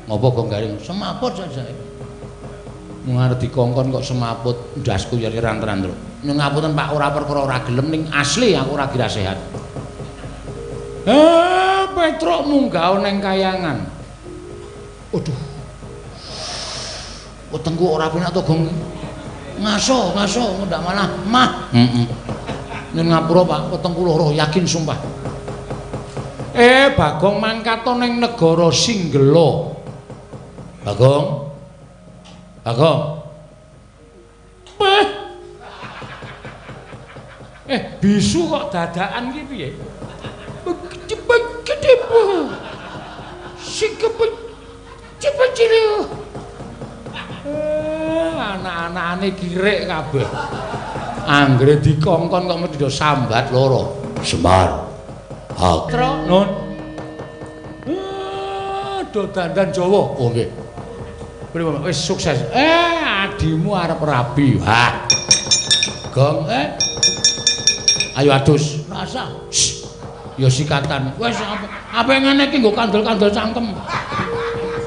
Ngopo Gong Garing? Semaput saja. Mung arep dikongkon kok semaput ndasku ya ran-ran, Truk. Nyuwun ngapunten Pak, ora perkara ora gelem ning asli aku ora kira sehat. Petruk munggah ning kayangan. Waduh. Wetengku ora penak to, Gong. Ngaso, ngaso, ndak malah mah. Heeh. Nyuwun ngapura Pak, wetengku loro yakin sumpah. Bagong mangkat ning negara Singgela. Bagong. Bagong. Bisu kok dadakan ki piye? Anak-anakane kirik kabeh. Anggere dikongkon kok mesti do sambat loro. Semar. Hatra nun. Do dandan Jawa. Oh nggih. Pripun wis sukses. Adimu arep rabi. Hah. Gong Ayo adus. Rasa. Ya sikatan. Wis apa ngene iki nggo kandel-kandel cangkem.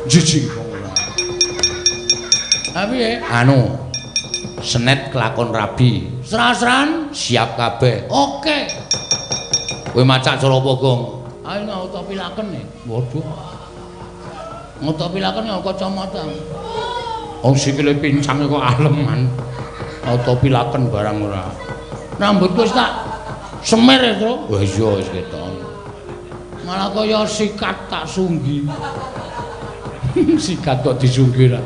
Jijik wong ora. Ha piye? Anu. Senet kelakon rabi. Sra-sran siap kabeh. Oke. Kowe macak cara apa, Gong? Ayo ngotopi laken e. Waduh. Ngotopi laken nggo kacamata. Wong sikile pincang kok aleman. Ngotopi laken barang ora. Rambutku wis tak semir ya, Tru. Wah iya wis ketok. Malah kaya sikat tak sunggi. Sikat kok disunggi ra.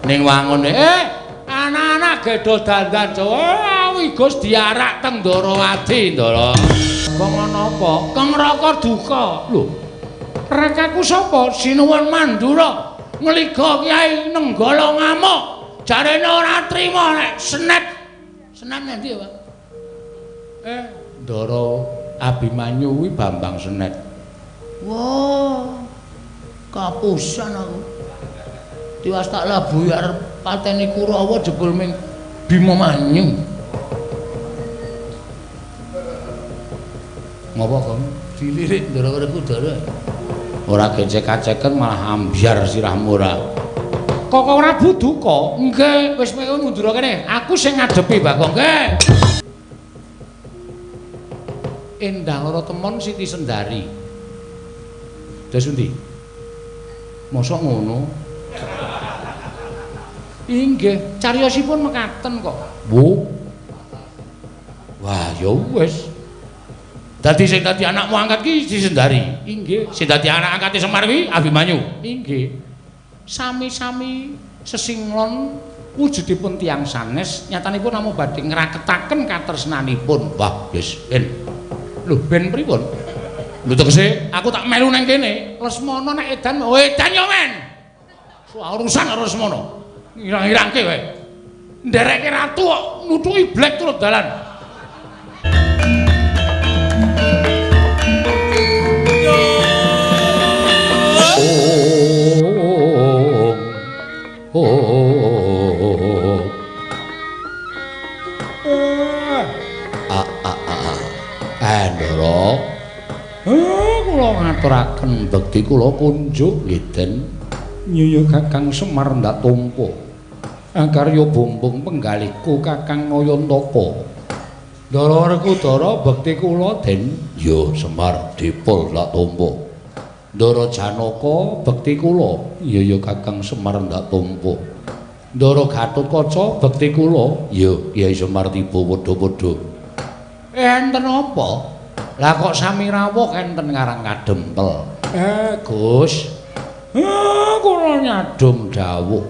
Ning wangune, anak-anak gedho dandan Jawa, Wigus diarak teng Ndorowati, Ndara. Kok ngono apa? Kang Raka duka. Lho. Rekaku sapa? Sinuwun Mandura. Ngliga Kyai Nenggala ngamuk. Jarene ora trima nek senet. Senet nanti ya, Pak? Ndara Abimanyu kuwi Bambang Senet. Wah. Kapusan aku. Tiwas tak labuhi arep pateni Kurawa jebul ming Bima Manyu. Ngopo, Gong? Dilirik Ndara Werkudara. Ora gecek-geceken malah ambyar sirahmu ora. Kok ora duka? Nggih, wis kowe mundur kene. Aku sing ngadepi Bagong. Nggih. Endang lara temon Siti Sendari. Terus endi? Mosok ngono? Inggih, cariyosipun mekaten kok. Bu. Wah, ya wis. Dadi sing dadi anakmu angkat ki Siti Sendari. Inggih, sing dadi anak angkate Semar kuwi Abimanyu. Inggih. Sami-sami sesinglon wujudipun tiyang sanes, nyatanipun namung badhe ngraketaken katresnanipun. Wah, wis ben. Lho, ben pripun? Lho tegese aku tak melu nang kene. Lesmana nek edan, oh edan yo men. Urusan karo Lesmana. Ngirang-ngirangke wae. Ndereke ratu kok nutuki blek turut dalan. Ndara. Kula ngaturaken bekti kula kunjuk nggih Den. Nyuyu Kakang Semar ndak tampa. Akarya bumbung penggalihku Kakang Nayantaka. Ndara Werkudara bekti kula Den. Ya Semar dipul ndak tampa. Ndara Janaka bekti kula. Ya ya Kakang Semar ndak tampa. Ndara Gatotkaca bekti kula. Ya Kyai Semar tiba padha-padha. Enten apa? Lah kok sami rawuh enten Karang Kadempel. Gus. Kula nyadhom dawuh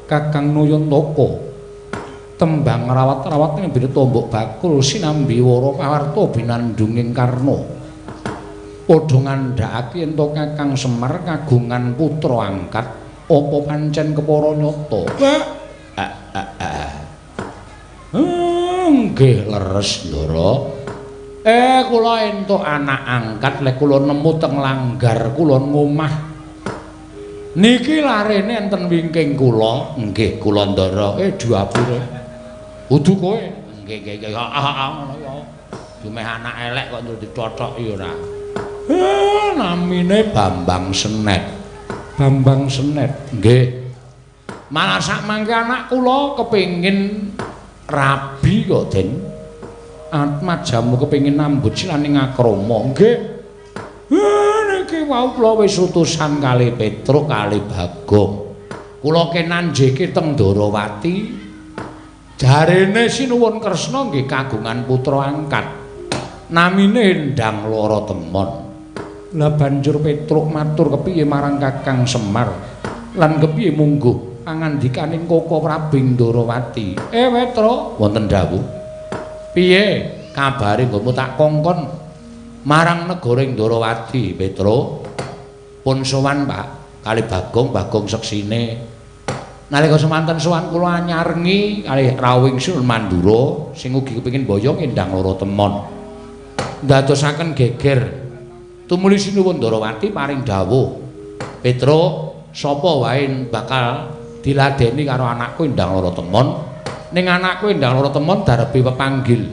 Kakang Nayantaka. Tembang rawat-rawat ing bene tombok bakul sinambi wara pawarta binandunging karna. Padha ngandhakake ento Kakang Semar kagungan putra angkat apa pancen kepara nyata? Nggih leres Ndara. Kula entuk anak angkat lek kula nemu teng langgar kula ngomah. Niki larene enten wingking kula. Nggih kula Ndara. Duapure. Kudu kowe. Nggih nggih nggih. Heeh ngono ya. Dumeh anak elek kok ndur dithothok ya ora. Namine Bambang Senet. Bambang Senet. Nggih. Malah sak mangke anak kula kepengin rabi kok, Den. Atmajamu kepengin nambut silaning akrama. Nggih. Niki wau kula wis utusan kalih Petruk kalih Bagong. Kula kenanjeke teng Ndorowati. Jarene Sinuwun Kresna nggih kagungan putra angkat. Namine Endang Loro Temon. Lah banjur Petruk matur kepiye marang Kakang Semar lan kepiye mungguh pangandikaning Koko Prabu Ndorowati. Petruk, wonten dawuh. Piye kabare nggonmu tak kongkon marang negara Ndorowati, Petruk? Pun sowan, Pak, kalih Bagong, Bagong seksine. Nalika semanten sowan kula nyarengi kalih rawuhing Sinuwun Mandura sing ugi kepengin boyong Endang Loro Temon. Ndadosaken geger. Tumuli Sinuwun Ndorowati paring dawuh, "Petruk, sapa wae bakal diladeni karo anakku Endang Loro Temon? Ning anakku Endang Loro Temon darepe pepanggil."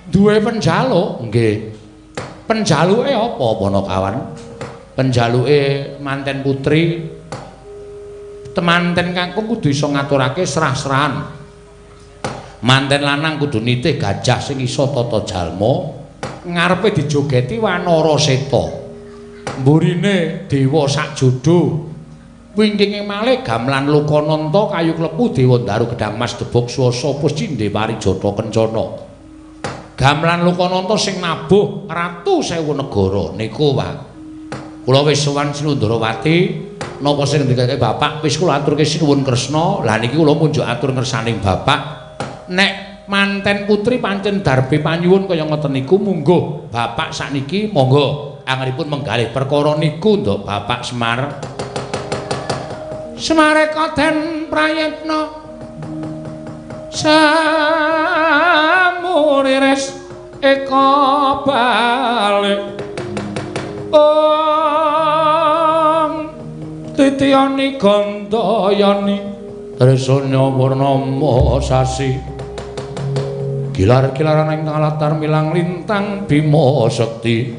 Duwe penjaluk? Nggih. Penjaluke apa, Panakawan? Penjaluke manten putri. Temanten kakung kudu iso ngaturake serah-serahan. Manten lanang kudu nitih gajah sing iso tata jalma. Ngarepe dijogeti wanara seta. Mburine dewa sakjodo. Wingkinge malih gamelan Lokananta kayu klepu dewa ndaru gedang mas debog swasa puscindhe parijata kencana. Gamelan Lokananta sing nabuh ratu sewu negara niku, Pak. Kula wis sowan Sinuwun Ndorowati, napa sing ngendikake Bapak wis kula aturke Sinuwun Kresna. Lah niki kula munjuk atur ngersaning Bapak. Nek manten putri pancen darbe panyuwun kaya ngoten niku mungguh Bapak sakniki monggo anggenipun menggalih perkara niku nduk Bapak Semar. Semareka den prayitna samuriris eka balik ong titiyani gandayani tresna purnama sasi gilar-gilaran ing latar milang lintang bima sekti.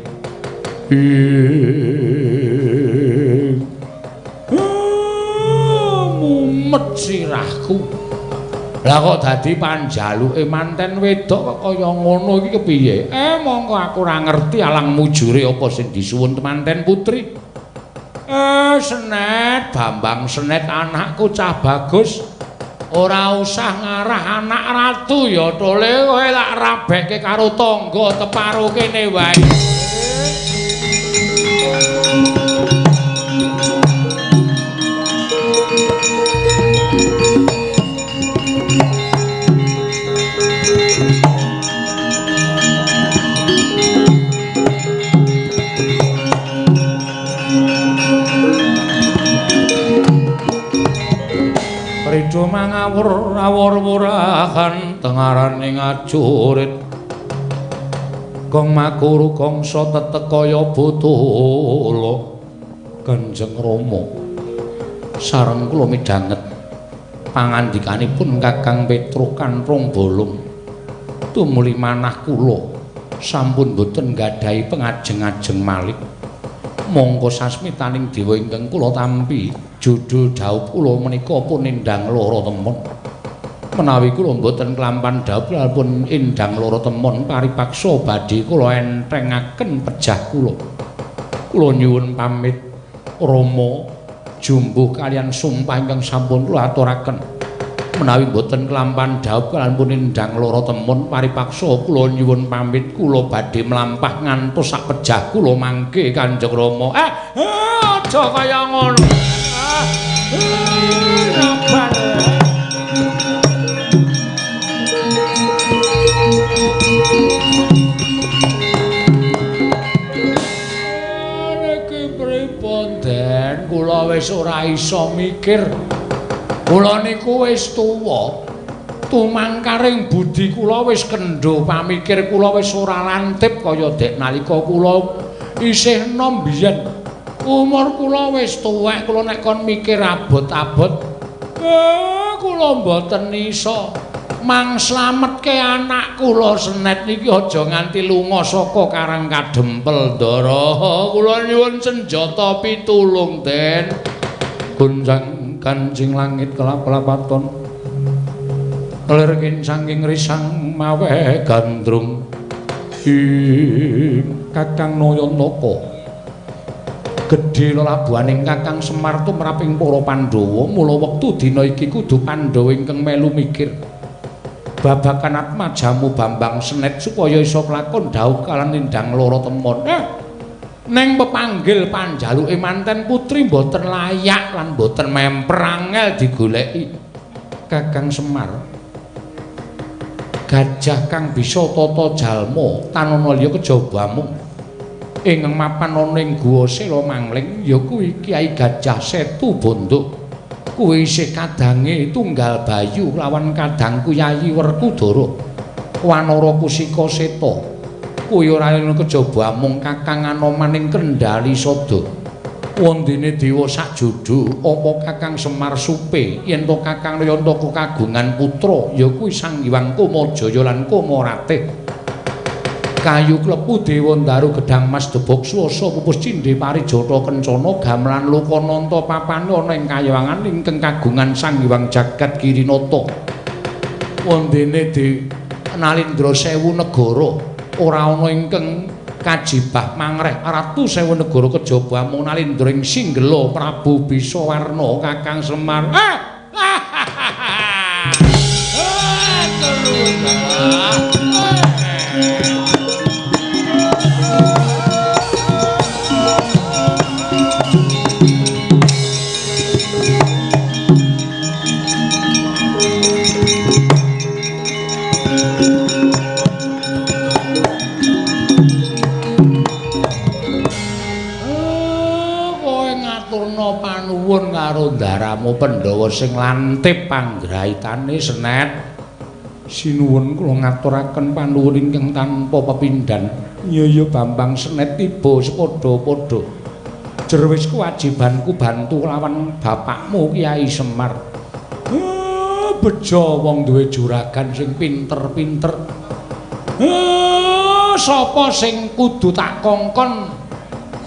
Mumet sirahku. Lah kok dadi panjaluke manten wedok kok kaya ngono iki kepiye? Mongko aku ora ngerti alang mujure apa sing disuwun manten putri. Senet, Bambang Senet anakku cah bagus. Ora usah ngarah anak ratu ya tole kowe tak rabekke karo tangga teparo kene wae. Rido mangawur awur-wurahan tengaraning ajurit gong makuru gongso tetek kaya botolo. Kanjeng Rama sareng kula midhanget pangandikanipun Kakang Petruk Kantrung Bolong. Tumuli manah kula sampun boten nggadahi pengajeng-ajeng malih. Mongko sasmitaning dewa ingkang kula tampi judul dhaup kula menika pun Endang Loro Temon. Menawi kula mboten klampan dhaup pun Endang Loro Temon paripaksa badhe kula entengaken pejah kula. Kula nyuwun pamit Rama jumbuh kalian sumpah ingkang sampun kula aturaken. Menawi mboten klampan dhaup kalian pun Endang Loro Temon paripaksa kula nyuwun pamit kula badhe mlampah ngantos sak pejah kula mangke Kanjeng Rama. Aja kaya ngono. Niki pripun, Den? Kula wis ora iso mikir. Kula niku wis tuwa. Tumangkaring budi kula wis kendho, pamikir kula wis ora lantip kaya dek nalika kula isih enom biyen. Umur kula wis tuwek, kula nek kon mikir abot-abot, kula mboten iso. Mang slametke anak kula Senet niki aja nganti lunga saka Karang Kadempel, Ndara. Kula nyuwun senjata pitulung, Den. Gonjang kancing langit kelap-lapaton. Lir kincanging risang mawe gandrung. Ing Kakang Nayantaka. Gedhe lelabuhaning Kakang Semar tumraping para Pandhawa, mula wektu dina iki kudu Pandhawa ingkang melu mikir babagan atmajamu Bambang Senet supaya iso kelakon dhauh kalan nindang lara temon. Neng pepanggil panjaluke manten putri mboten layak lan mboten memper angel digoleki. Kakang Semar gajah kang bisa tata jalma tanana liya kejaba amung ingkang mapan ana ing Guwa Sela Mangling ya kuwi Kyai Gajah Setu Bondo. Kuwi isih kadange Tunggal Bayu lawan kadangku Yayi Werkudara Wanara Kusika Seta. Kuwi ora ana kejaba amung Kakang Anoman ing Kendhali Sada. Wondene dewa sakjudu apa Kakang Semar supe yen to Kakang Nayantaka kagungan putra ya kuwi Sang Hyang Kamajaya lan Kamaratih. Kayu klepu dewa ndaru gedang mas debok swasa pupus cindhe parijata kencana gamelan lokananta papane ana ing kayangan ingkang kagungan Sang Hyang Jagat Girinata. Wondene di Nalindra sewu negara ora ana ingkang kajibah mangreh ratu sewu negara kejaba amung Nalindra ing Singgela Prabu Bisawarna Kakang Semar. Panuwun karo ndaramu Pandhawa sing lantip panggraitane Senet. Sinuwun kula ngaturaken panuwun ingkang tanpa pepindhan. Nyaya Bambang Senet tiba sepadha-padha. Jer wis kewajibanku bantu lawan bapakmu Kyai Semar. Bejo wong duwe juragan sing pinter-pinter. Sapa sing kudu tak kongkon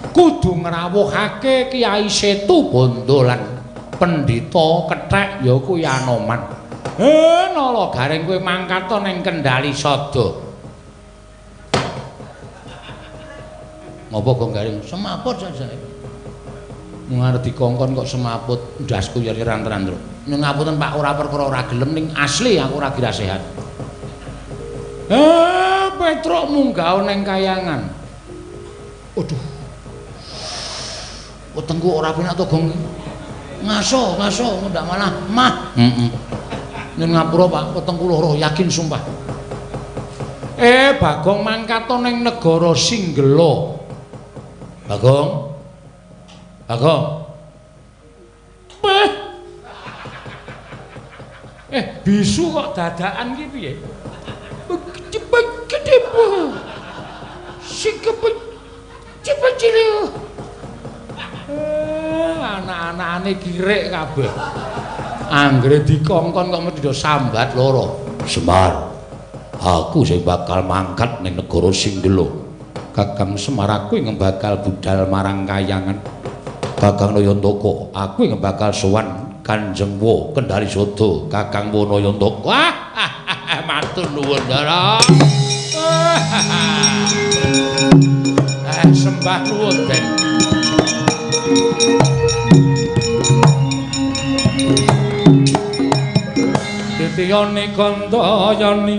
kudu ngrawuhake Kyai Setu Bondo lan pendhita kethek ya kuwi Anoman. Nala Gareng kowe mangkat ning Kendhali Sada. Ngopo Gong Gareng? Semaput saja. Mung arep dikongkon kok semaput ndasku ya ran-ran. Nyuwun ngapunten Pak, ora perkara ora gelem ning asli aku ora kira sehat. Petruk munggah ning kayangan. Aduh. Wetengku ora penak to, Gong. Ngaso, ngaso, ndak malah mah. Heeh. Nyuwun ngapura, Pak, wetengku loro yakin sumpah. Bagong mangkat ning negara Singgela. Bagong. Bagong. Bisu kok dadakan ki piye? Anak-anakane kirik kabeh. Anggere dikongkon kok mesti do sambat loro. Semar, aku sing bakal mangkat ning negara Singgela. Kakang Semar aku ing bakal budal marang kayangan. Kakang Nayantaka, aku ing bakal sowan Kanjeng Wo Kendhali Sada, Kakang Wo Nayantaka. Matur nuwun, Ndara. Sembah nuwun, Den. Titiyani kandayani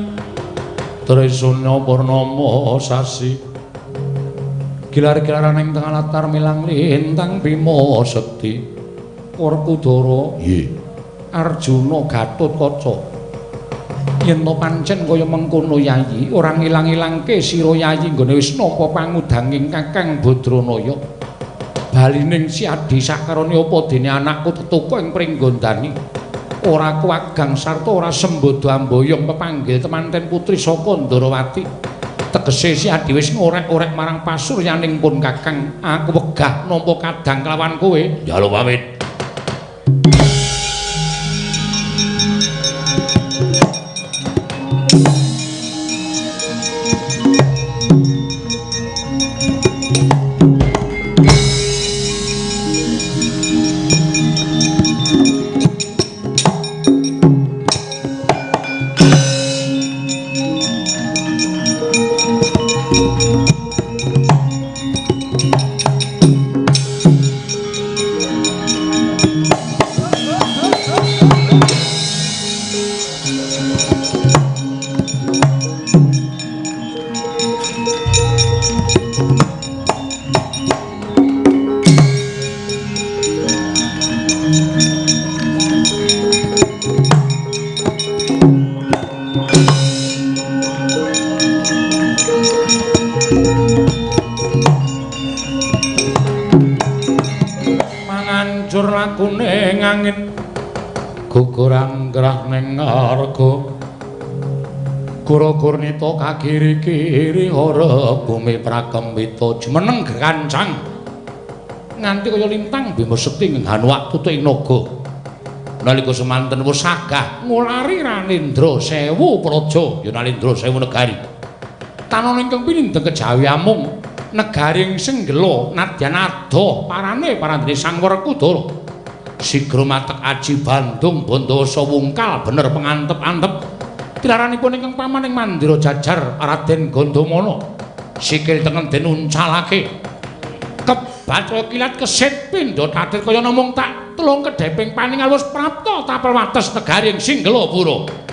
Trisuna purnama sasi gilar-gilaran ing tengah latar milang lintang Bima Sekti Werkudara nggih Arjuna Gatotkaca yen to pancen kaya mengkono Yayi ora ngilang-ilangke sira Yayi nggone wis nampa pangudanging Kakang Badranaya balining si Adi sakarane apa dene anakku tetuka ing pringgondani ora kuwagang sarta ora sembodo amboyong pepanggil temanten putri saka Ndarawati tegese si Adi wis ngorek-orek marang pasuryaning pun Kakang aku wegah nampa kadang kelawan kowe njaluk pamit. Nganjur lakune ngangin guguran gerah ning ngarga gura-gurnita kagiri-kiri ora bumi prakembita jumeneng grancang nganti kaya lintang Bima Sekti nghanuwak tutuk ing naga. Nalika semanten wis sagah ngulari Ranendra sewu praja ya Nalendra sewu negari. Tanon ingkang pinindheng kejawi amung negari ing Senggela nadyan adoh parane parandene Sang Werkudara. Sigra matek aji Bandung Bandawasa wungkal bener pengantep-antep. Tilaranipun ingkang paman ing mandira jajar Raden Gandamana. Sikil tengen den uncalake. Kebat kaya kilat kesit pindha tatit kaya namung tak telung kedheping paningal wis prapta tapel wates negari ing Singgelapura.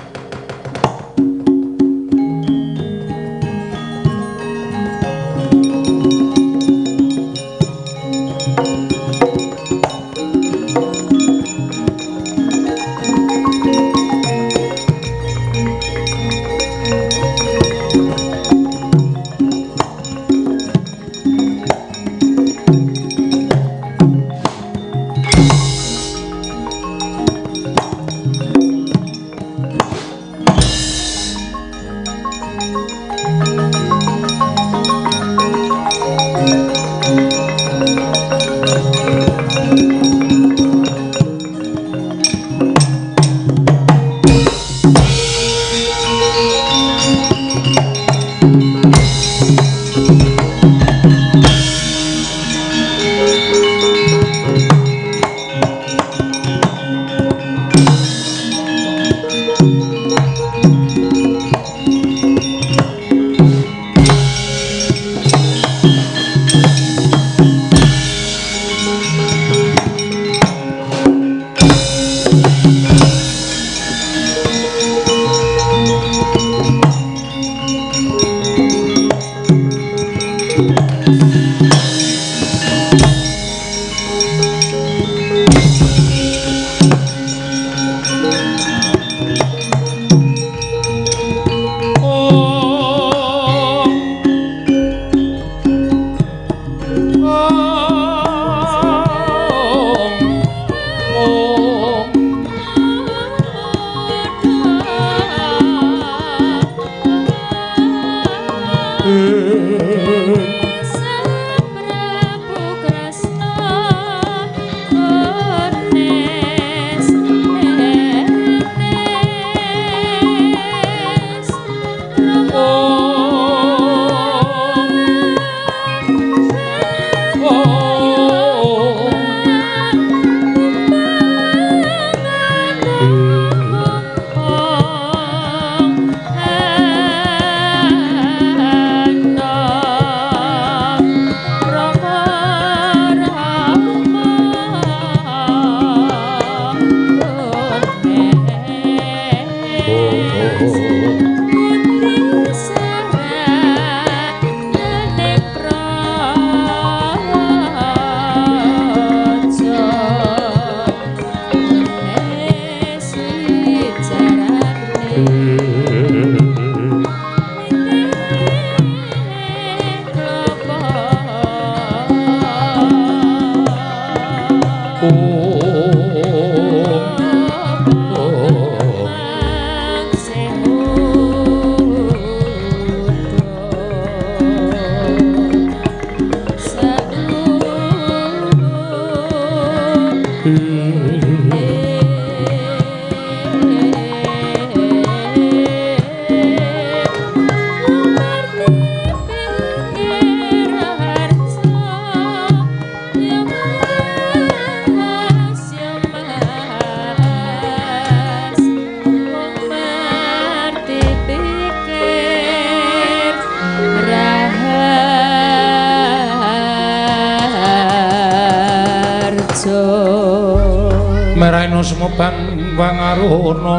Meraino semobang wangaruna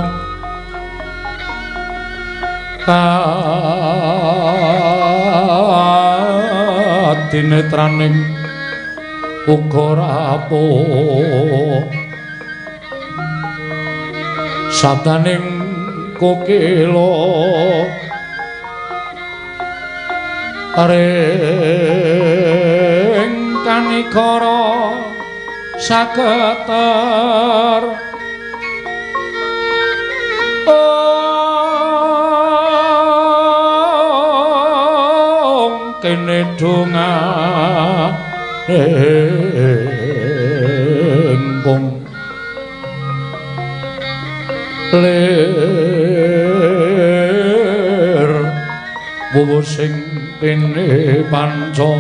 kadinetraning uga rapuh sabdaning kokila ring kanikara Saketer ong kene donga engkong lir wuwu sing kene panca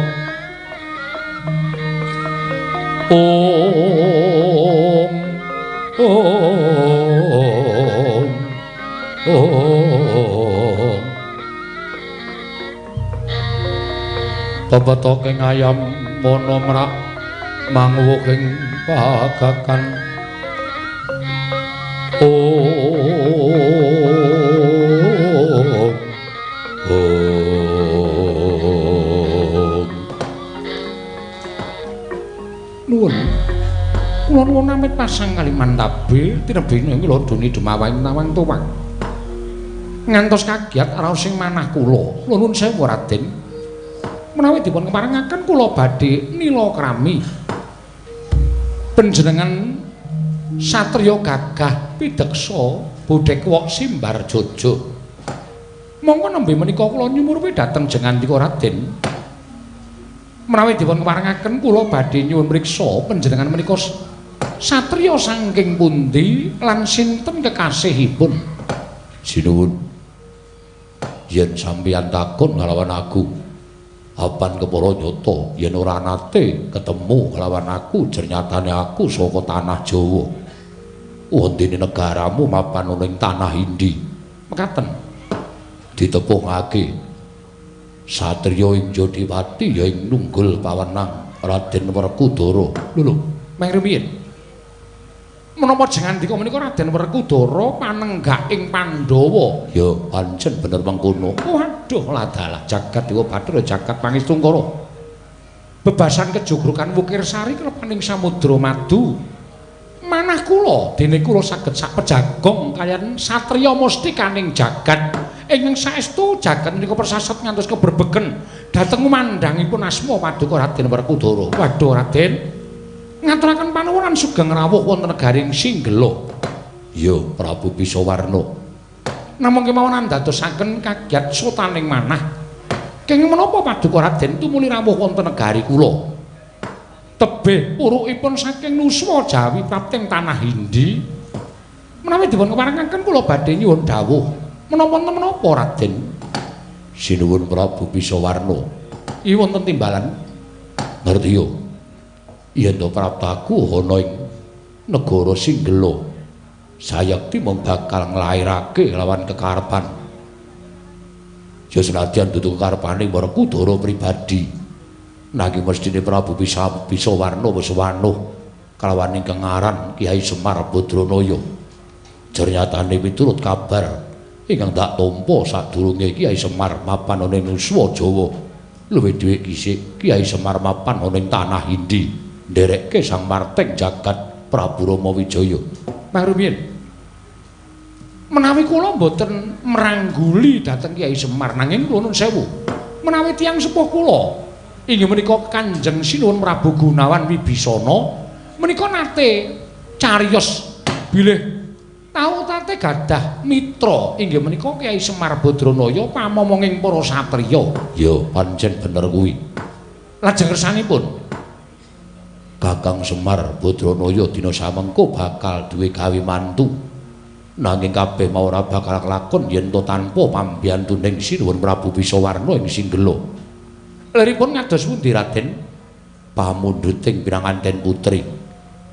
om om om pepetoking ayam mono merak manguwuhing pagakan om om. Nuwun kula nuwun amit pasang kalimantabe tinebihna ing lodone dumawahing tawang tuwang ngantos kagiat raos sing manah kula. Kula nuwun sewu Raden, menawi dipun keparengaken kula badhe nila krami panjenengan satriya gagah pideksa bodhek wok simbar jojo. Monggo nembe menika kula nyumurupi dhateng jengandika Raden. Menawi dipun keparengaken kula badhe nyuwun mriksa panjenengan menika satriya saking pundi lan sinten kekasihipun. Sinuwun, yen sampeyan takon kalawan aku, apan kepara nyata yen ora nate ketemu kelawan aku, jernyatane aku saka tanah Jawa. Wondene negaramu mapan ana ing tanah Indi. Mekaten ditepungake satriya ing Jodipati ya ing nunggul pawenang Raden Werkudara. Lho lho, meng rumiyin. Menapa jengandika menika Raden Werkudara panenggak ing Pandhawa? Ya pancen bener mengkono. Waduh, ladalah jagat Dewa Bathara jagat Pangestungkara. Bebasan kejogrukan Wukir Sari klepaning samudra madu. Manah kula dene kula saged sak pejagong kaliyan satriya mustikaning jagat ingkang saestu jagat menika persasat ngantos keberbegen dhateng mandangipun asma paduka Raden Werkudara. Waduh Raden, ngaturaken panuwunan sugeng rawuh wonten negaring Singgela. Ya Prabu Bisawarna, namung kemawon andadosaken kagiat sotaning manah. Kenging menapa paduka Raden tumuli rawuh wonten negari kula? Tebih purukipun saking nuswa Jawi prapting tanah Hindi. Menawi dipun keparengaken kula badhe nyuwun dawuh. Menapa wonten menapa Raden? Sinuwun Prabu Bisawarna. Iki wonten timbalan. Ngerti yo. Yen to praptaku ana ing negara Singgela, sayekti mung bakal nglairake lawan kekarepan. Ya senadyan dudu kekarepane Werkudara pribadi, nanging mesthine Prabu Bisawarna wis wanuh kalawan ingkang aran Kyai Semar Badranaya. Jernyatane miturut kabar ingkang dak tampa sadurunge Kyai Semar mapan ana ing Nuswa Jawa, luwih dhewe kisik Kyai Semar mapan ana ing tanah Hindi, nderekke Sang Marting jagat Prabu Rama Wijaya. Mah rumiyin, menawi kula mboten merangguli dhateng Kyai Semar, nanging kula nuwun sewu, menawi tiyang sepuh kula inggih menika Kanjeng Sinuwun Prabu Gunawan Wibisana menika nate cariyos bilih tau tate gadah mitra inggih menika Kyai Semar Badranaya pamomonging para satriya. Ya pancen bener kuwi. Lajeng kersanipun Kakang Semar Badranaya dina samengko bakal duwe gawe mantu, nanging kabeh mau ora bakal kelakon yen to tanpa pambiyantuning Sinuwun Prabu Bisawarna ing Singgela. Liripun ngados pundi Raden? Pamundhuting pinanganten putri,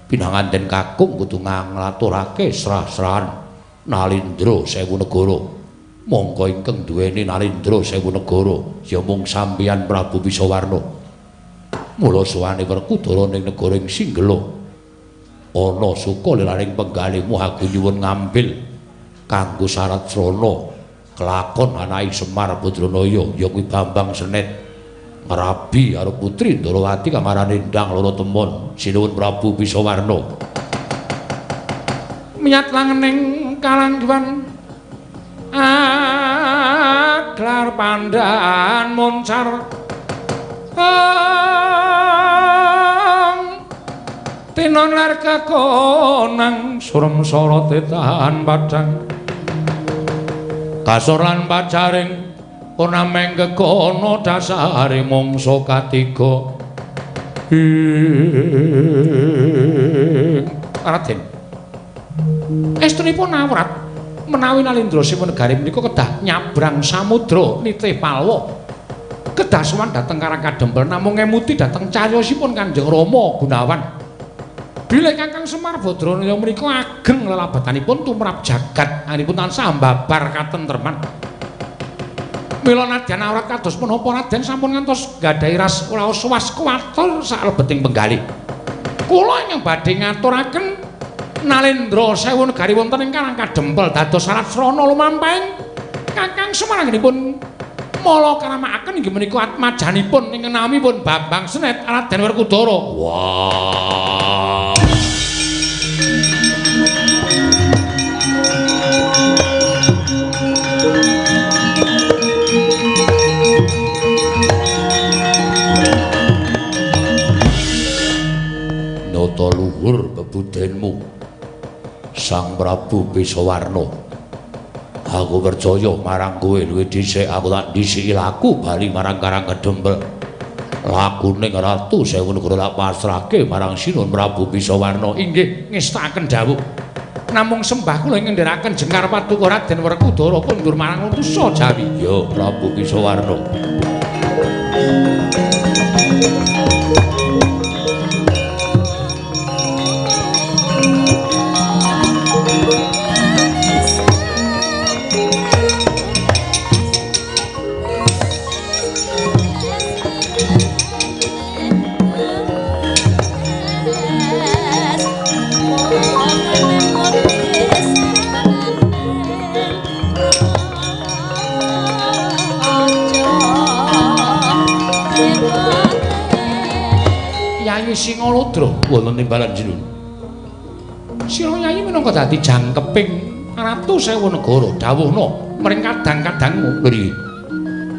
pinanganten kakung kudu nglaturake srah-srahan Nalindra sewu negara. Monggo ingkang duweni Nalindra sewu negara ya mung sampeyan Prabu Bisawarna. Mula sowane Werkudara ning negara ing Singgela ana suka liraning penggalihmu aku nyuwun ngambil kanggo syarat srana kelakon anake Semar Badranaya ya kuwi Bambang Senet ngrabi karo putri Ndorowati kang arane Endang Loro Temon. Sinuwun Prabu Bisawarna. Miyat langening kalangguan aglar pandhan moncar Tinon lar kakonang surem sorote tahan padhang. Kasor lan pacaring purnameng kekono dasare mangsa katiga. Raden. Estunipun awrat menawi Nalendra Sewu Negari menika kedah nyabrang samudra nitih palwa. Kedah sowan dhateng Karang Kadempel namung ngemuti dhateng cariyosipun Kanjeng Rama Gunawan. Bilih Kakang Semar Badranaya menika ageng lelabetanipun tumrap jagat anggenipun tansah mbabar katentreman. Mila nadyan awrat kados menapa Raden sampun ngantos nggadahi ras raos was kuwatur saklebeting penggalih. Kula ingkang badhe ngaturaken Nalendra Sewu Negari wonten ing Karang Kadempel dados syarat srana lumampahing Kakang Semar anggenipun mala karamakaken inggih menika atmajanipun ing namipun Bambang Senet Raden Werkudara. Wah. Nata luhur bebudenmu Sang Prabu Bisawarna. Aku percaya marang kowe luwih dhisik aku tak dhisiki laku bali marang Karang Kadempel. Lakune Ratu Sewu Negara tak pasrahke marang Sinuhun Prabu Bisawarna. Inggih ngestakaken dawuh. Namung sembah kula ing ngendheraken jengkar paduka Raden Werkudara kondur marang utusa Jawi. Ya Prabu Bisawarna. Singaludra wonten timbalan Sinuhun. Sira Yayi minangka dadi jangkeping Ratu Sewu Negara dawuhna mring kadang-kadangmu nggih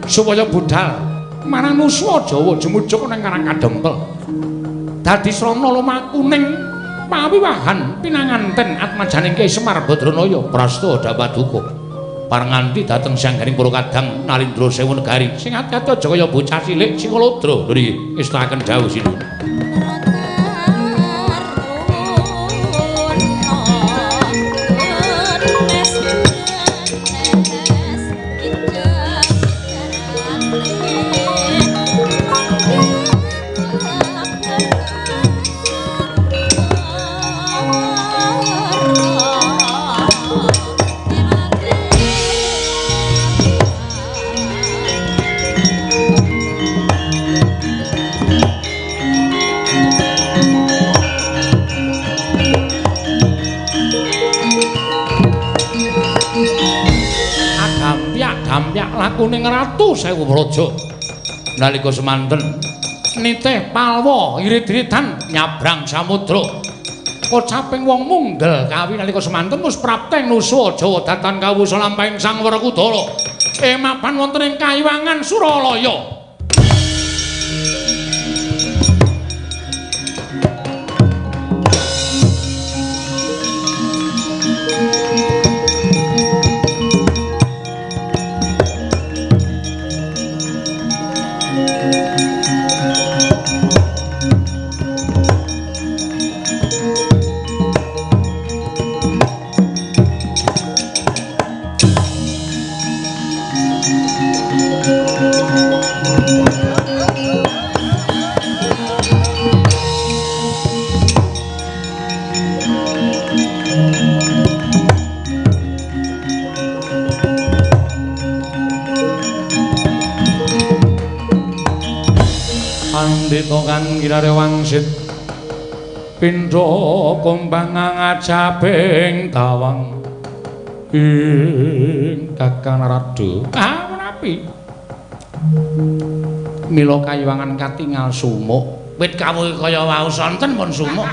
supaya budhal marang nuswa Jawa jumujuk nang Karang Kadempel. Dadi srana lumakuning pawiwahan pinanganten atmajaning Kyai Semar Badranaya prasta dapaduka. Paranganti dhateng sangganing para kadang Nalendra Sewu Negari sing ati-ati aja kaya bocah cilik Singaludra nggih ngestakaken dawuh Sinuhun. Kuning Ratu Sewu Praja nalika semanten nitih palwa irit-iritan nyabrang samudra kocaping wong munggel kawi nalika semanten wis prapteng nuswa Jawa datan kawusa lampahing Sang Werkudara emapan wonten ing Kayiwangan Suralaya. Pandita kang kinarya wangsit pindha kumbang ngajabing tawang ing Kakang Narada. Ah menapi mila kayiwangan katingal sumuk wit kawuhe kaya wau sonten pun sumuk.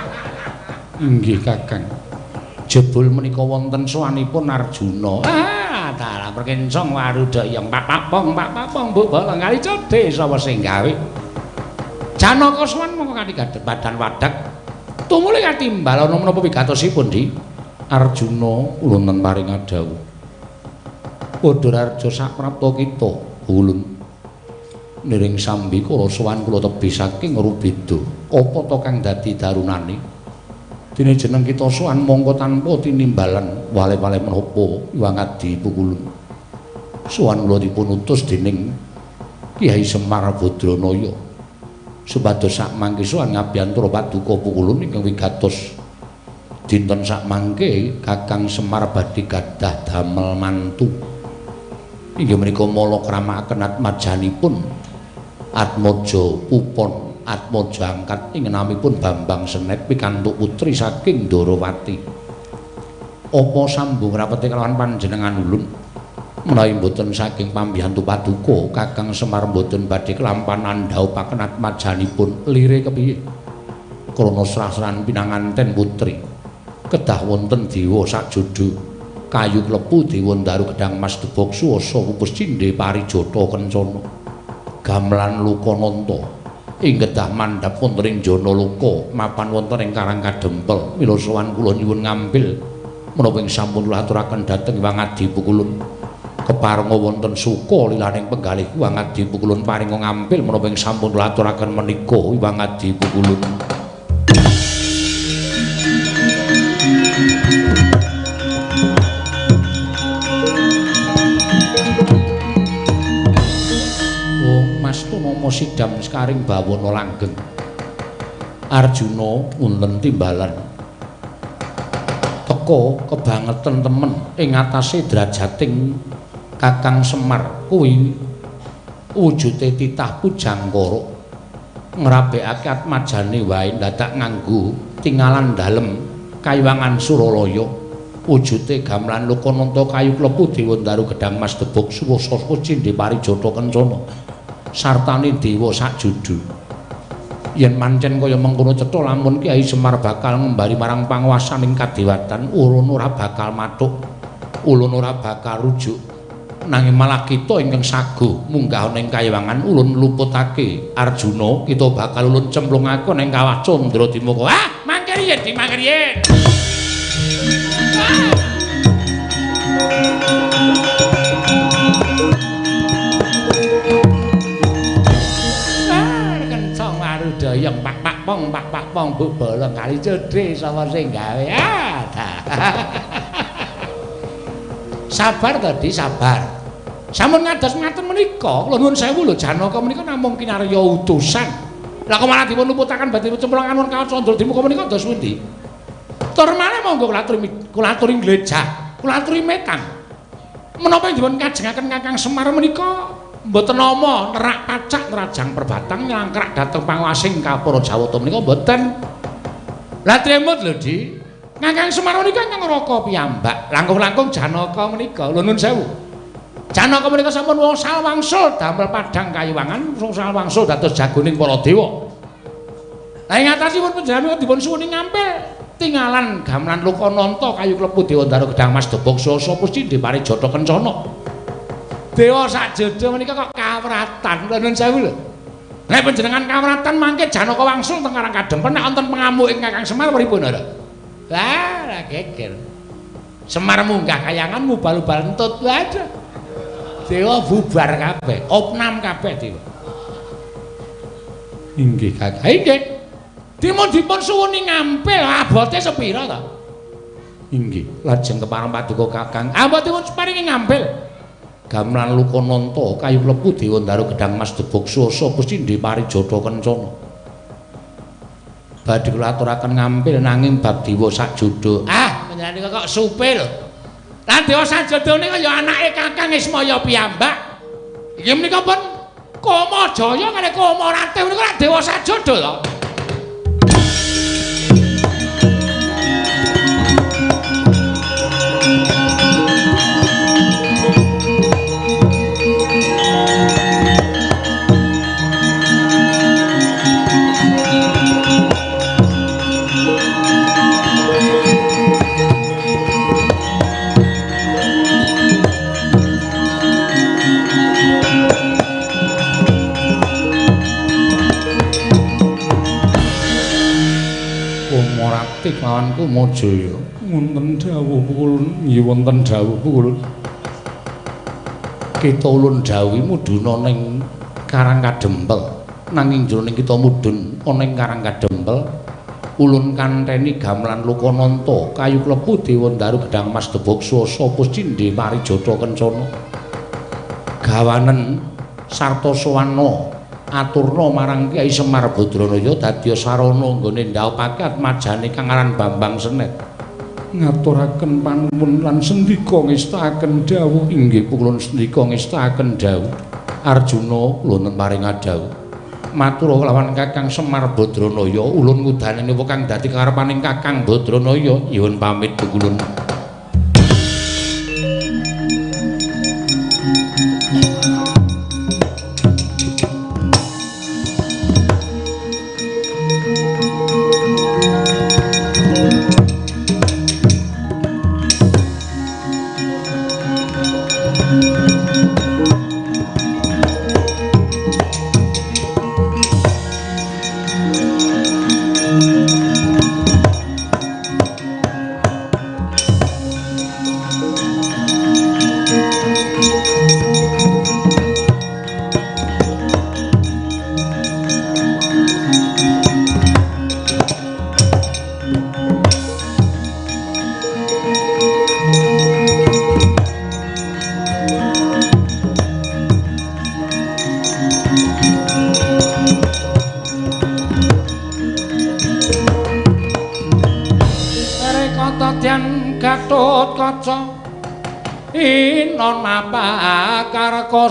Inggih Kakang, jebul menika wonten sowanipun Arjuna. Ah dalah perkencong waruda yang pak papong pak papong mbok bolong kali codhe sapa sing gawe. Janaka sowan mongko kanthi badan wadak Tumuli katimbal ana menapa wigatosipun, Di? Arjuna ulun paring dawuh. Badararja saprapta kita ulun niring sambi kala sowan kula tebih saking Rubeda. Apa ta kang dadi darunane? Dene jeneng kita sowan mongko tanpa tinimbalan wale-wale menapa Hyang Adi Pukulun. Sowan kula dipun utus dening Kyai Semar Badranaya supados sak mangke sowan ngabiyantara paduka Pukulun ingkang wigatos. Dinten sak mangke Kakang Semar badhe gadah damel mantu. Inggih menika mala kramakaken atmajanipun Atmaja Pupon Atmaja angkat ing namipun Bambang Senet pikantuk putri saking Ndorowati. Apa sambung rapete kelawan panjenengan ulun? Menawi mboten saking pambiyantu paduka Kakang Semar mboten badhe kelampan andhaupaken atmajanipun lire kepiye? Krana srah-srahan pinanganten putri kedah wonten dewa sakjodo kayu klepu dewa ndaru gedang mas debok suwasa pupus cindhe parijata kencana gamelan lukananta ing kedah mandhap wonten ing jana loka mapan wonten ing Karang Kadempel. Mila sowan kula nyuwun ngambil menapa ing sampun kula aturaken dhateng Hyang Adi Pukulun. Keparenga wonten suka lilaning penggalih Hyang Adi Pukulun paringa ngambil menapa ing sampun kula aturaken menika Hyang Adi Pukulun. Nama sidam sekaring bawana langgeng. Arjuna wonten timbalan teka kebangetan temen ing atase drajating Kakang Semar kuwi wujude titah pujangkara ngrabekake atmajane wae dadak nganggo tingalan dalem kaywangan Suralaya wujude gamelan Lokananta kayu klepu dewa ndaru gedang mas debok suwasa cindhe parijata kencana sartane dewa sakjudu. Yen mancen kaya mengkono cetha lamun Kyai Semar bakal ngembari marang panguwasaning kadewatan, ulun ora bakal mathuk, ulun ora bakal rujuk. Nanging malah kita ingkang sago munggah ning kayiwangan ulun luputake Arjuna, kita bakal ulun cemplungake ning kawah Candra Dimuka. Ah, mangke riyen, di mangke riyen. Dayang pak pak pong pak pak pong bu bolong kali cedhe sapa sing gawe. Ah, sabar tadi sabar. Sampun ngados ngaten menika, kula nuwun sewu lho Janaka menika namung kinarya utusan. Lah kok malah dipun luputaken badhe cemplungan wonten kawah Candra Dimuka menika dos pundi? Tur malih monggo kula aturi nglejah, kula aturi metang. Menapa dipun kajengaken Kakang Semar menika mboten nama nerak pacak nerajang perbatang nyangkrak dhateng panguwasing Kapura Jawata menika mboten. Lah tremut lho, Di. Kakang Semar menika ingkang ngraka piyambak, langkung-langkung Janaka menika. Lho nuwun sewu. Janaka menika sampun wngsal wangsul damel padhang kayiwangan, wngsal wangsul dados jagoning para dewa. Lah ing atasipun panjenengan dipun suwuni ngampil tingalan gamelan Lokananta kayu klepu dewa ndaru gedang mas debok sasa pusti parijata kencana. Dewa sakjodo menika kok kawratan, kula nuwun sewu lho. Nek panjenengan kawratan mangke Janaka wangsul teng Karang Kadempel nek wonten pengamuk ing Kakang Semar pripun ora? Lah, ora geger. Semar munggah kayangan mubal-ubal entut. Waduh. Dewa bubar kabeh, opnam kabeh dewa. Inggih, Kakang. Inggih. Dipun dipun suwuni ngampil abote sepira ta? Inggih, lajeng kepareng paduka Kakang. Abotipun paringi ngampil. Gamelan Lokananta kayu klepu dewa ndaru gedang mas debok suwasa pusti parijata kencana. Badhe kula aturaken ngampil nanging bab dewa sakjodo. Ah, panjenengan kok supe lho. Lah dewa sakjodo nika ya anake Kakang Ismaya piyambak. Inggih menika pun Kamajaya kalih Kamaratih menika lak dewa sakjodo to. Kumorati kelawan Kumajaya. Wonten dawuh pukulun, nggih wonten dawuh pukulun. Kita ulun dawuhi mudhuna ning Karang Kadempel. Nanging jroning kita mudhun ana ing Karang Kadempel, ulun kanteni gamelan Lokananta, kayu klepu Dewa Ndaru gedang mas debog swasa puscindhe parijata kencana. Gawanen sarta sawana aturna marang Kyai Semar Badranaya dadya sarana nggone ndhaupake atmajane kang aran Bambang Senet. Ngaturaken panuwun lan sendika ngestakaken dawuh. Inggih kula sendika ngestakaken dawuh. Arjuna kula paring dawuh. Matur lawan Kakang Semar Badranaya, ulun ngudaneni kang dadi karepaning Kakang Badranaya. Nyuwun pamit kula.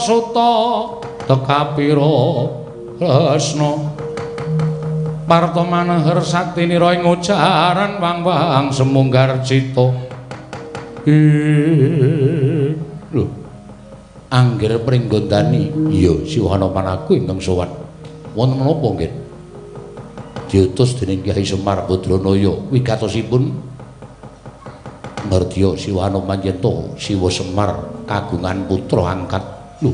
Suta tekapira Kresna Parta manaher saktinira ing ujaran wang-wang semunggar cita. Lho anggir pringgondani iya Siwana panaku ingkang sowan. Wonten menapa nggih? Diutus dening Kyai Semar Badranaya wigatosipun Nardya Siwana Manjenta Siwa Semar kagungan putra angkat. Lho,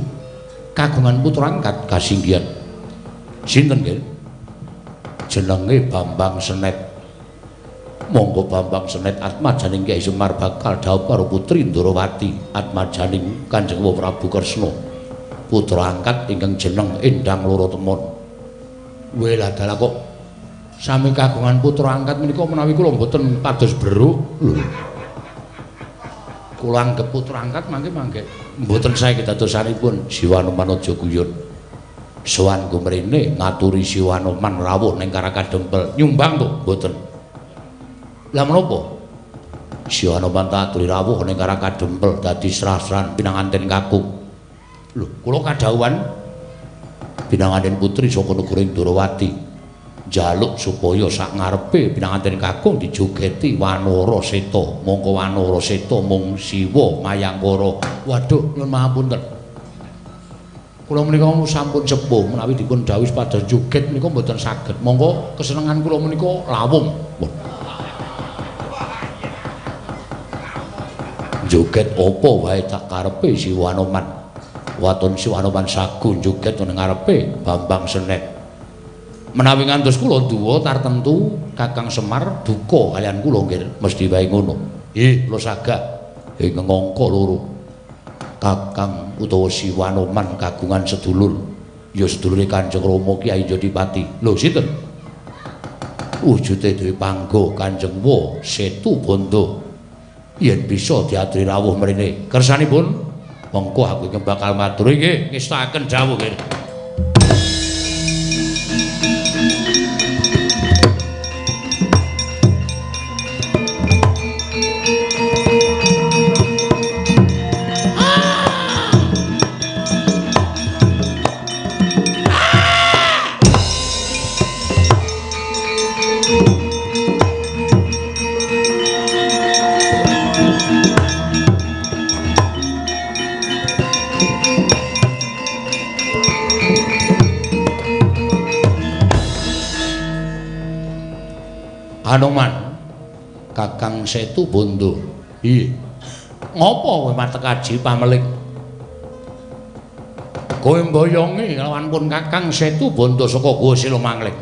kagungan putra angkat kasinggihan. Sinten nggih? Jenenge Bambang Senet. Monggo Bambang Senet atmajaning Kyai Semar bakal dhaup karo putri Ndorowati atmajaning Kanjeng Prabu Kresna. Putra angkat ingkang jeneng Endang Loro Temon. Weh dalah kok sami kagungan putra angkat menika menawi kula mboten pados beruk. Lho. Kula anggep putra angkat mangke mangke mboten sae kedadosanipun Siwanoman aja guyon. Sowan kumrene ngaturi Siwanoman rawuh ning Karang Kadempel. Nyumbang to mboten. Lah menapa? Siwanoman aturi rawuh ning Karang Kadempel dadi srah-srahan pinanganten kakung. Lho, kula kadhawuhan pinanganten putri saka negara Ndorowati. Njaluk supaya sak ngarepe pinanganten kakung dijogeti Wanara Seta. Mongko Wanara Seta mung Siwa Mayangkara. Waduh, nyuwun mahapunten. Kula menika sampun sepuh menawi dipun dhawuhi supados joget menika mboten saged. Mongko kesenengan kula menika lawung. Joget apa wae tak karepe Siwanoman. Waton Siwanoman sagu joget nang ngarepe Bambang Senet. Menawi ngantos kula duwa tartemtu Kakang Semar duka kaliyan kula nggih mesti wae ngono. Nggih, kula sagah ing angka loro. Kakang utawa Siwanoman kagungan sedulur, ya sedulure Kanjeng Rama Kyai Jodipati. Lho sinten? Wujude dhewe panggo Kanjeng Wa Setu Bondo. Yen bisa diaturi rawuh mrene. Kersanipun mengko aku ingkang bakal matur nggih ngestakaken dawuh nggih. Anoman Kakang Setu Bondo. Iya. Ngopo kowe matek aji pameling? Kowe mboyongi lawan pun Kakang Setu Bondo saka Goa Silomangling.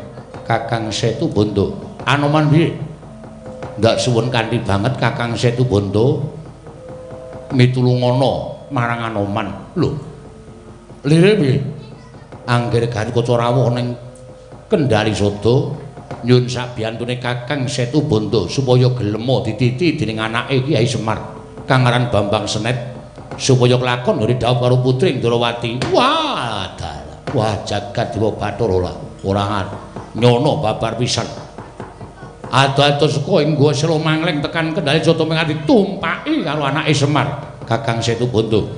Kakang Setu Bondo. Anoman piye? Ndak suwun kanthi banget Kakang Situbondo mitulungana marang Anoman. Lho. Lire piye? Angger Gatotkaca rawuh ning Kendhali Sada nyun sabiyantune Kakang Situbondo supaya gelema dititi dening anake Kyai Semar kang aran Bambang Senet supaya kelakon nggone dhawuh karo putri Ndrawati. Wah, dalah. Wah, jagat dewa Bathara ora nyono babar pisan. Ado-ado saka ing Goa Selomangling tekan Kendhali Sada mung ditumpaki karo anake Semar, Kakang Situbondo.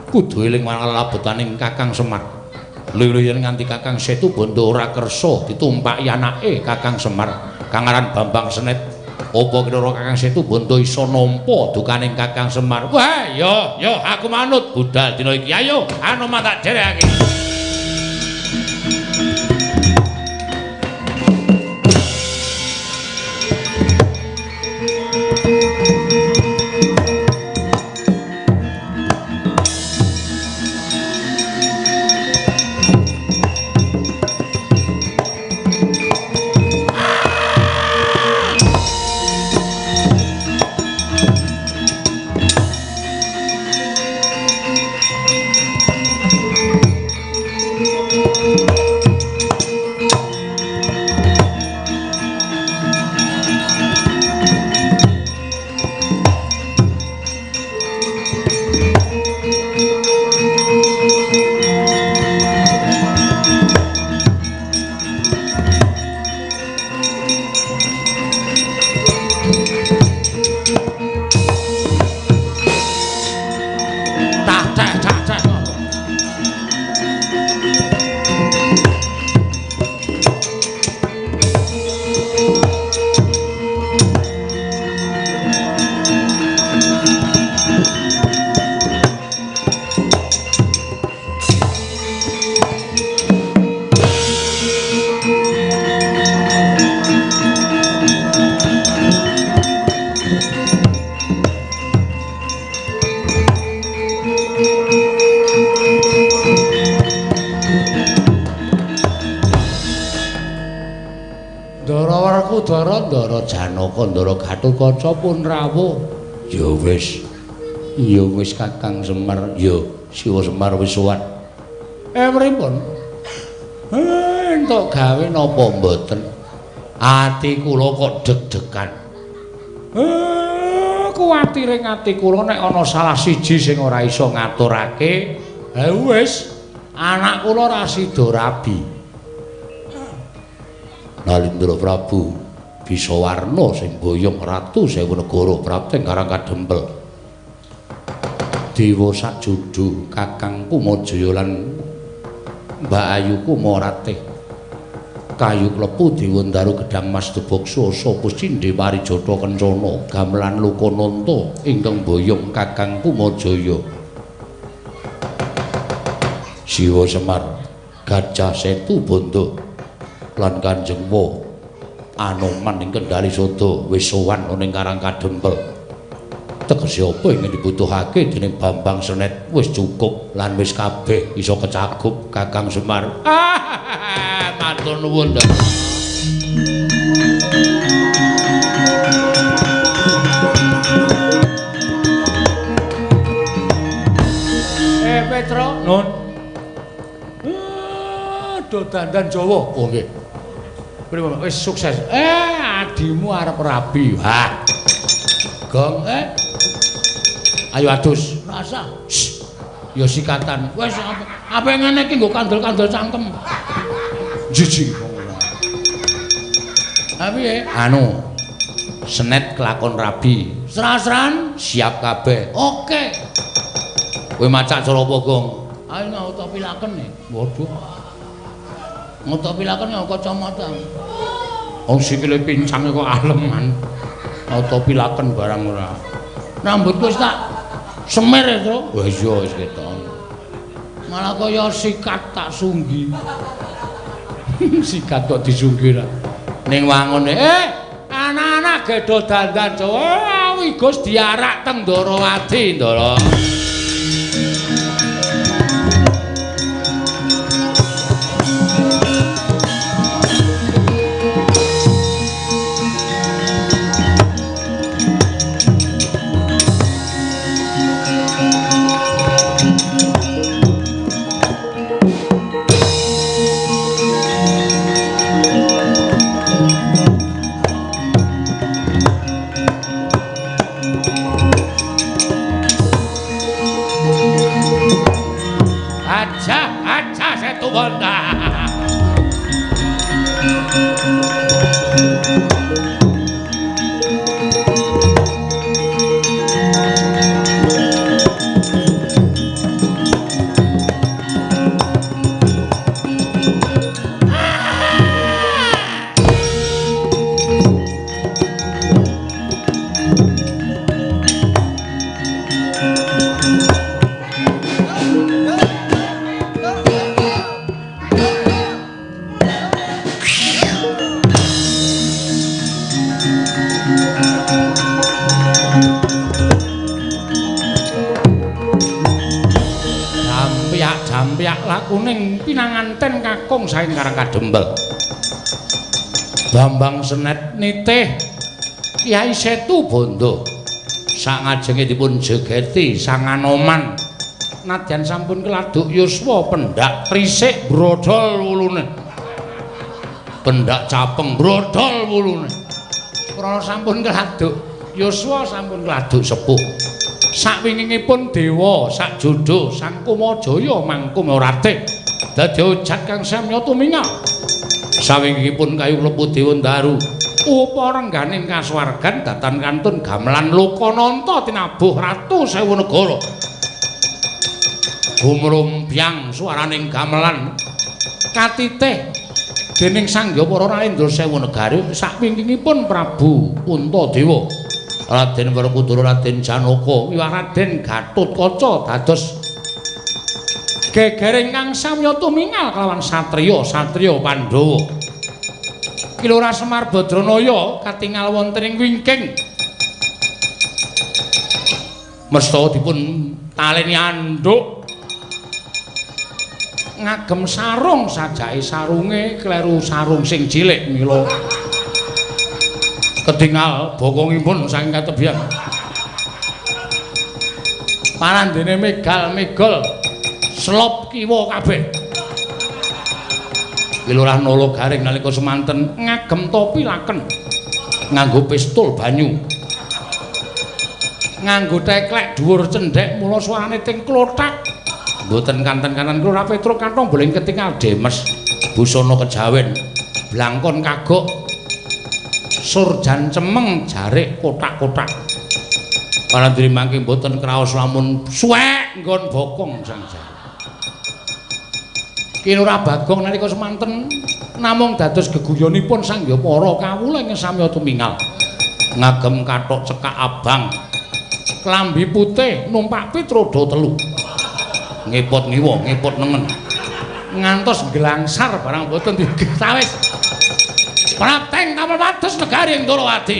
Kudu eling marang labetaning Kakang Semar. Lha yen nganti Kakang Situbondo ora kersa ditumpaki anake Kakang Semar kang aran Bambang Senet, apa kira Kakang Situbondo iso nampa dukaning Kakang Semar? Wah, yo yo aku manut budal dina iki. Ayo, Anoman tak derekake. Ndara Janaka, Ndara Gatotkaca pun rawuh. Ya wis. Ya wis Kakang Semar, ya Siwa Semar wis sowan. Pripun? Entuk gawe napa mboten? Ati kula kok deg-degan. Kuwatire ati kula nek ana salah siji sing ora iso ngaturake, ha wis, anak kula ora sida rabi. Nalindra Prabu Bisawarna sing boyong ratu sewu negara prapting Karang Kadempel. Dewa sakjudu Kakang Kumajaya lan Mbak Ayu Kumaratih. Kayu klepu Dewa Ndaru Gedhang Mas Dubaksa sapa cindhe parijata kencana gamelan Lokananta ingkang boyong Kakang Kumajaya. Siwa Semar Gajah Situbondo lan Kanjeng Wa Anoman ing Kendhali Sada wis sowan ana ing Karang Kadempel. Tegese apa ingkang dibutuhake dening Bambang Senet wis cukup lan wis kabeh iso kecakup Kakang Semar. Matur nuwun. Petro, nun. Do dandan Jawa. Oh nggih. Pripun wis sukses. Adimu arep rabi. Hah. Gong Ayo adus. Rasa. Ya sikatan. Wis apa ngene iki nggo kandel-kandel cangkem. Jijik wong ora. Ha piye? Anu. Senet kelakon rabi. Sran-sran siap kabeh. Oke. Kowe macak cara apa, Gong? Ayo ngotopi laken e. Waduh. Ngotopi laken nggo kacamata. Wong sikile pincang kok aleman. Ngotopi laken barang ora. Rambutku wis tak semir ya, Tru. Wah iya wis ketok. Malah kaya sikat tak sunggi. Sikat kok disunggi ra. Ning wangune, anak-anak gedho dandan Jawa, wigus diarak teng Ndorowati, Ndara. Bondo. Jampiak lakuning pinanganten kakung saking Karang Kadempel. Bambang Senet nitih Kyai Setu Bondo. Sangajenge dipun jegeti Sang Anoman. Nadyan sampun keladuk yuswa pendak trisik brodol wulune. Pendak capeng brodol wulune. Krana sampun keladuk yuswa sampun keladuk sepuh. Sakwingingipun dewa sakjodo Sang Kumajaya mangkum ratih dadi ojat kang samya tumingal. Sawingingipun kayu klepu dewa ndaru upa rengganing kasuwargan datan kantun gamelan lokananta tinabuh ratu sewu negara. Gumrumbyang suaraning gamelan katitih dening Sang Hyang Para Narendra sewu negari. Sakwingingipun Prabu Puntadewa Raden Werkudara, Raden Janaka, wiwah Raden Gatotkaca dados gegering kang samya tumingal kelawan satriya-satriya Pandhawa. Ki Lurah Semar Badranaya katingal wonten ing wingking. Mesta dipun taleni andhuk ngagem sarung sajake sarunge kleru sarung sing cilik mila ketingal bokongipun saking katebian. Parandene megal-megol slop kiwa kabeh. Ki Lurah Nala Garing nalika semanten ngagem topi laken, nganggo pistol banyu, nganggo teklek dhuwur cendhek mula suarane ting klothak. Mboten kanten-kanten Lurah Petruk kantong boleh ketingal demes, busana kejawen, blangkon kagok, surjan cemeng jarik kotak-kotak. Parandene mangke mboten kraos lamun suwek nggon bokong sang jarik. Ki Lurah Bagong nalika semanten namung dados geguyonipun Sang Hyang Para kawula ingkang samya tumingal. Ngagem kathok cekak abang, klambi putih, numpak pit roda telu. Ngepot ngiwa, ngepot nengen. Ngantos nglangsar barang mboten ditawis. Prapteng kapal pados negari ing Ndorowati.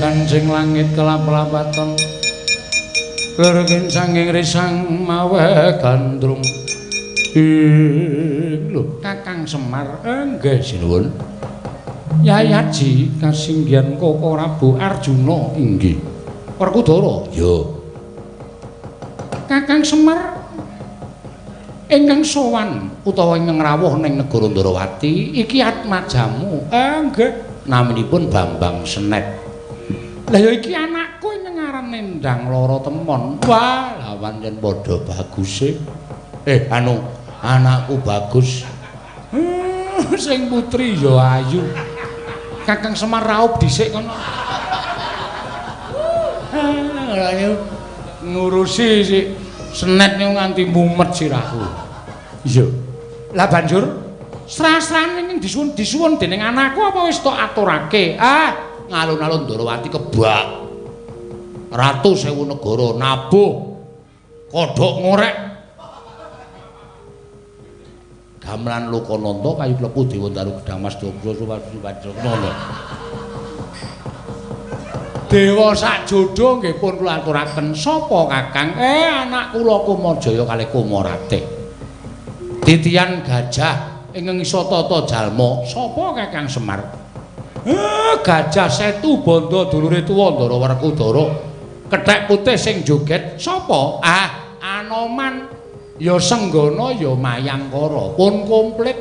Kancing langit kelap-lapaton lerkin sanging risang mawe gandrung. Lho Kakang Semar nggih sinuwun. Yai Haji kasinggihan Koko Prabu Arjuna inggih. Werkudara ya. Kakang Semar Ingkang sowan utawa ingkang rawuh ning negara Ndarawati iki atmajamu. Nggih, naminipun Bambang Senet. Lah ya iki anakku ingkang aran Endang Lara Temon. Wah, lah pancen padha baguse. Anu, anakku bagus. Sing putri ya ayu. Kakang Semar raup dhisik kono. Ngurusi si Senet niku nganti mumet sirahku. Iya. Lah banjur srah-srahane ning disuwun dening anakku apa wis tok aturake? Ah, ngalun-alun Ndarawati kebak. Ratu sewu negara nabuh kodhok ngorek. Gamelan Lokananta kayu klepu Dewa Daru Gedang Mas Dogro Suwajana. Dewa sak jodho nggih pun kula aturaken. Sapa Kakang? Anak kula Kumajaya kalih Kumaratih. Titian gajah ingkang isa tata jalma. Sapa Kakang Semar? Gajah Setu Bandha dulure tuwa Ndara Werkudara. Kethek putih sing joget sapa? Ah, Anoman. Ya Senggana ya Mayangkara. Pun komplit.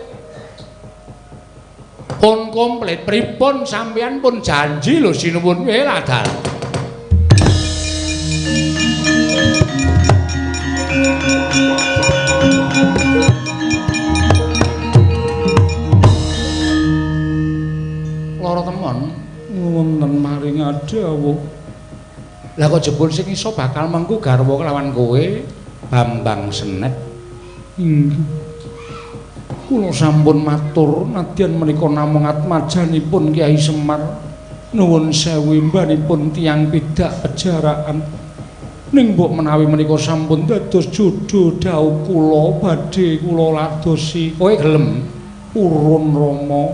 Pun komplit. Pripun sampeyan pun janji lho sinuwun. Ladal. Lara temon wonten maring adawuh. Lah kok jebul sing iso bakal mengku garwa kelawan kowe Bambang Senet? Inggih. Kula sampun matur nadyan menika namung atmajanipun Kyai Semar. Nuwun sewu imbanipun tiyang pidak pejaraan. Ning mbok menawi menika sampun dados jodho dhawuh kula badhe kula ladosi. Kowe gelem? Purun Rama.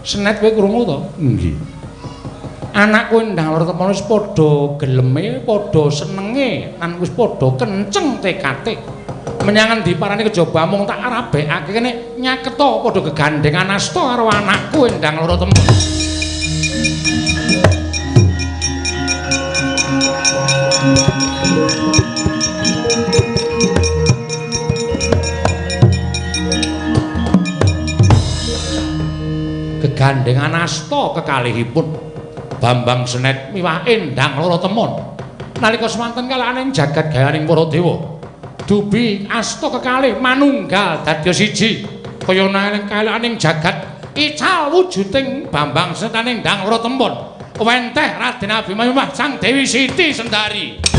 Senet kowe krungu to? Nggih. Anakku Endang Lara Temon wis padha geleme, padha senenge, lan wis padha kenceng tekate. Menyang endi parane kejaba mung tak rabekake kene nyaketa padha gegandengan asta karo anakku Endang Lara Temon. Gegandengan asta kekalihipun Bambang Senet miwah Endang Lara Temon. Nalika semanten kalahane jagat gayaning para dewa, dubi asta kekalih manunggal dadi siji kaya nang kalahaning jagat ical wujuding Bambang Senet Endang Lara Temon. Wenteh Raden Abimanyu miwah Sang Dewi Siti Sendari.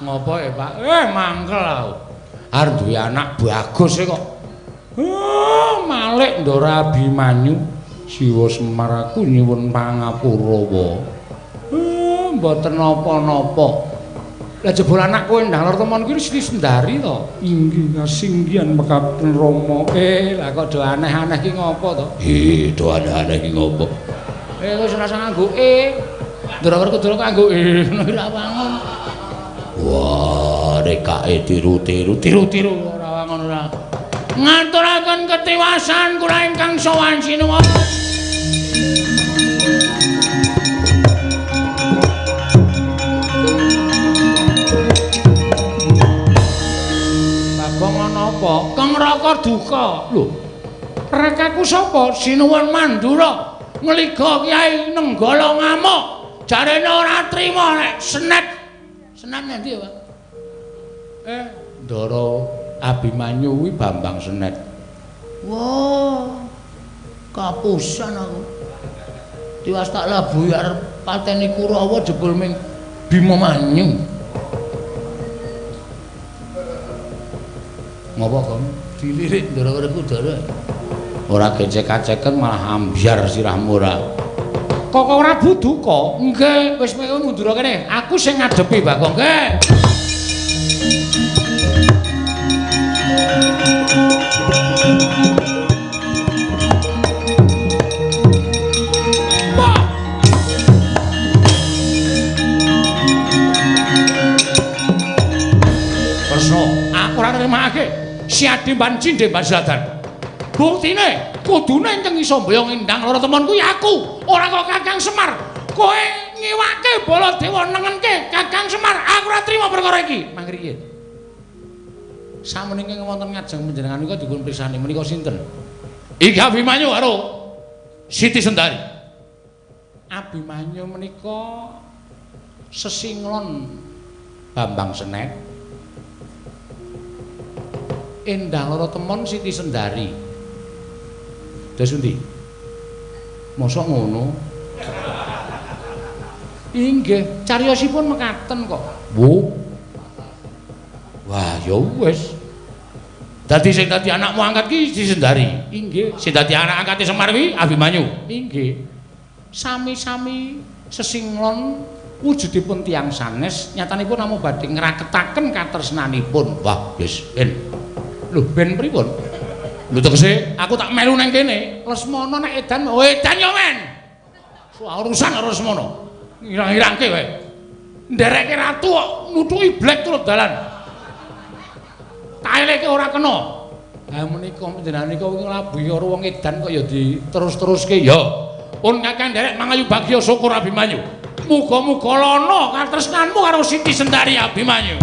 Ngopo ya, Pak? Mangkel aku. Arep duwe anak bagus e kok. Malik Ndara Abimanyu Siwa Semar aku nyuwun pangapura wa. Mboten napa-napa. Lah jebul anakku Endang Lara Temon kuwi Siti Sendari to? Inggih kasinggihan mekaten Rama. Lah kok do aneh-aneh ki ngopo to? Do aneh-aneh ki ngopo? Wis ora usah nganggo e. Ndara Werkudara kok nganggo e ngono ora wangun. Wah, rekake tiru-tiru, tiru-tiru ora wangun ora. Ngaturaken ketiwasan kula ingkang sowan sinuwun. Bagong ana apa? Kang Raka duka. Lho. Rekaku sapa? Sinuwun Mandura. Ngliga Kyai Nenggala ngamuk. Jarene ora trima nek Senet. Senet ngendi ya, Pak? Ndara Abimanyu kuwi Bambang Senet. Wah, kapusan aku. Tiwas tak labuhi arep pateni Kurawa jebul ming Bima Manyu. Ngopo, Kong? Dilirik Ndara Werkudara. Ora gecek-geceken malah ambyar sirahmu ora. Kok ora duka? Nggih, wis kowe mundur kene. Aku sing ngadepi Bagong. Nggih. Wah. ban cindhe ban sladan. Buktine kudune ingkang iso mboyong Endang Lara Temon kuwi aku, ora kok Kakang Semar. Kowe ngiwake Baladewa nengenke Kakang Semar, aku ora trima perkara iki. Mangriye. Sakmenika wonten ngajeng panjenengan menika dipun pirsani menika sinten? Iki Abimanyu karo Siti Sendari. Abimanyu menika sesinglon Bambang Senek. Endang Lara Temon Siti Sendari. Terus endi? Mosok ngono? Inggih, cariyosipun mekaten kok. Wo. Wah, ya wis. Dadi sing dadi anakmu angkat ki Siti Sendari. Inggih, sing dadi anak angkate Semar kuwi Abimanyu. Inggih. Sami-sami sesinglon wujudipun tiyang sanes, nyatanipun namung badhe ngraketaken katresnanipun. Wah, wis ben. Lho, ben pripun? Lho tegese aku tak melu nang kene. Lesmana nek edan, oh edan ya men. Urusan karo Lesmana. Ngirang-ngirangke wae. Ndereke ratu kok nuthuki blek turut dalan. Taeleke ora kena. Ha menika panjenengan nika nglabuhi karo wong edan kok ya diterus-teruske ya. Pun Kakang nderek mangayu bagya syukur Abimanyu. Muga-muga lana katresnanmu karo Siti Sendari Abimanyu.